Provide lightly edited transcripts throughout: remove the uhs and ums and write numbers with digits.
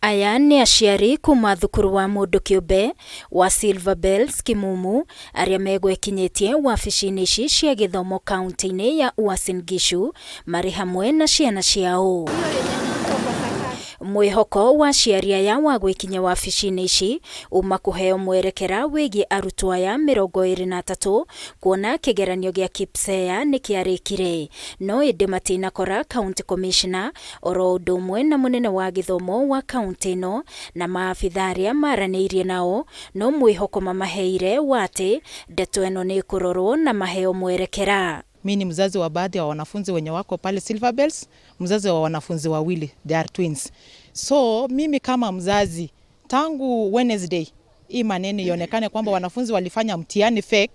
Aya nĩ aciari kuma thukuru wa mũndũ kĩũmbe wa Silver Bells Kimumu arĩa megwekinyĩtie wabici-inĩ ici cia gĩthomo kaunti-inĩ ya Uasin Gishu marĩ hamwe na ciana ciao. Mwĩhoko wa aciari aya wa gwĩkinyia wabici-inĩ ici uma kũheo mwerekera wĩgiĩ arutwo aya 23 kuona kĩgeranio gĩa KPSEA nĩ kĩarĩkire no ĩndĩ matinakora County Commissioner oro ũndũ ũmwe na mũnene wa gĩthomo wa kaunti ĩno na maabitha arĩa maranĩirie nao no mwĩhoko mamaheire wa atĩ ndeto ĩno nĩ ĩkũrorwo na maheo mwerekera. Mi ni mzazi wa baadhi ya wanafunzi wenye wako pale Silver Bells, mzazi wa wanafunzi wawili, they are twins. So mimi kama mzazi tangu Wednesday hii maneno ionekane kwamba wanafunzi walifanya mtihani fake,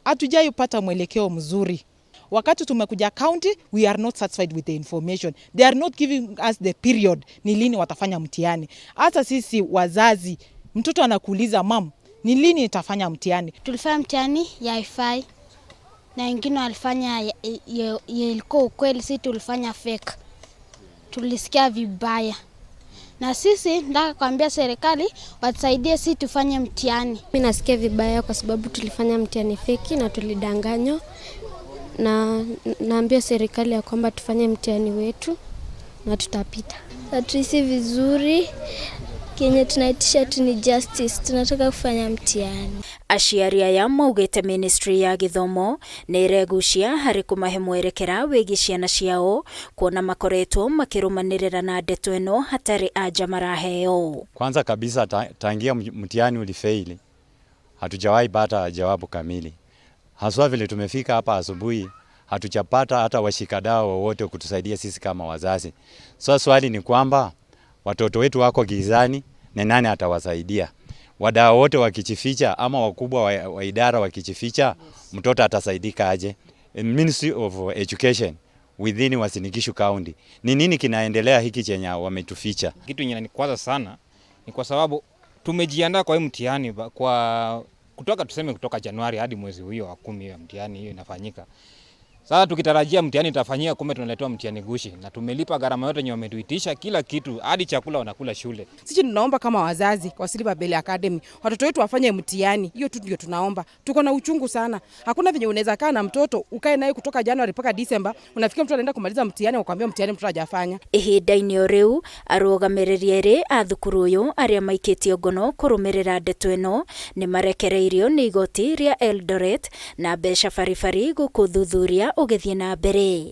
hatujai pata mwelekeo mzuri. Wakati tumekuja county, we are not satisfied with the information. They are not giving us the period ni lini watafanya mtihani. Hata sisi wazazi, mtoto anakuuliza, "Mum, ni lini nitafanya mtihani?" Tulifanya mtihani ya haifai na wengine walifanya ilikuwa ukweli, si tulifanya fake. Tulisikia vibaya, na sisi nataka kuambia serikali watusaidie, si tufanye mtihani. Mimi nasikia vibaya kwa sababu tulifanya mtihani feki na tulidanganywa, na naambia serikali ya kwamba tufanye mtihani wetu na tutapita. Hatuhisi vizuri, kenye tunaitisha tu ni justice, tunataka kufanya mtihani. Aciari aya maugĩte ministry ya gĩthomo nĩ ĩregucia harĩ kũmahe mwerekera wĩgiĩ ciana ciao kuona makoretwo makĩrũmanĩrĩra na ndeto ĩno hatarĩ anja maraheo. Kwanza kabisa tangia mtihani ulifeili hatujawahi pata jawabu kamili. Haswa vile tumefika hapa asubuhi hatujapata hata washikadau wowote kutusaidia sisi kama wazazi. So swali ni kwamba watoto wetu wako gizani, ni nani atawasaidia? Wadau wote wakijificha ama wakubwa wa idara wakijificha, mtoto atasaidika aje? Ministry of Education within Uasin Gishu County, ni nini kinaendelea hiki chenye wametuficha? Kitu yenye inanikwaza sana ni kwa sababu tumejiandaa kwa hii mtihani kwa kutoka, tuseme, kutoka Januari hadi mwezi huo wa 10 ya mtihani hiyo inafanyika. Sasa tukitarajia mtihani itafanyika, kumbe tunaletewa mtihani gushi na tumelipa gharama yote yenye wametuitisha, kila kitu, hadi chakula wanakula shule. Sisi tunaomba kama wazazi wa Silver Bell Academy watoto wetu wafanye mtihani, hiyo tu ndio tunaomba. Tuko na uchungu sana, hakuna venye unaweza kaa na mtoto ukae naye kutoka Januari mpaka December, unafikia mtoto anaenda kumaliza mtihani, wakwambia mtihani mtoto hajafanya. Ihinda-inĩ o rĩu arũgamĩrĩri erĩ a thukuru ũyũ arĩa maikĩtio ngono kũrũmĩrĩra ndeto ĩno nĩ marekereirio nĩ igoti rĩa Eldoret na mbeca baribari gũkũ thuthuria ũgĩthiĩ na mbere.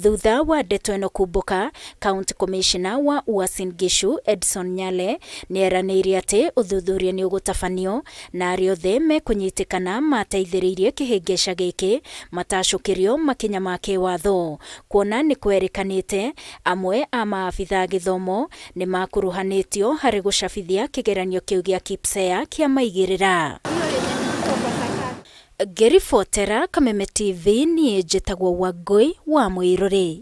Thutha wa ndeto ĩno kumbũka, County Commissioner wa Uasin Gishu Edson Nyale nĩ eranĩire atĩ ũthuthuria nĩ ũgũtabanio na arĩa othe mekũnyitĩkana mateithĩrĩirie kĩhĩngĩca gĩkĩ matacũkĩrio makinya ma kĩwatho kuona nĩ kwerĩkanĩte amwe a maabitha a gĩthomo nĩ makuruhanĩtio harĩ gũcabithia kĩgeranio kĩu gĩa KPSEA kĩa maigĩrĩra. Ngĩribotera Kameme TV niĩ njĩtagwo Wangũi wa Mũirũrĩ.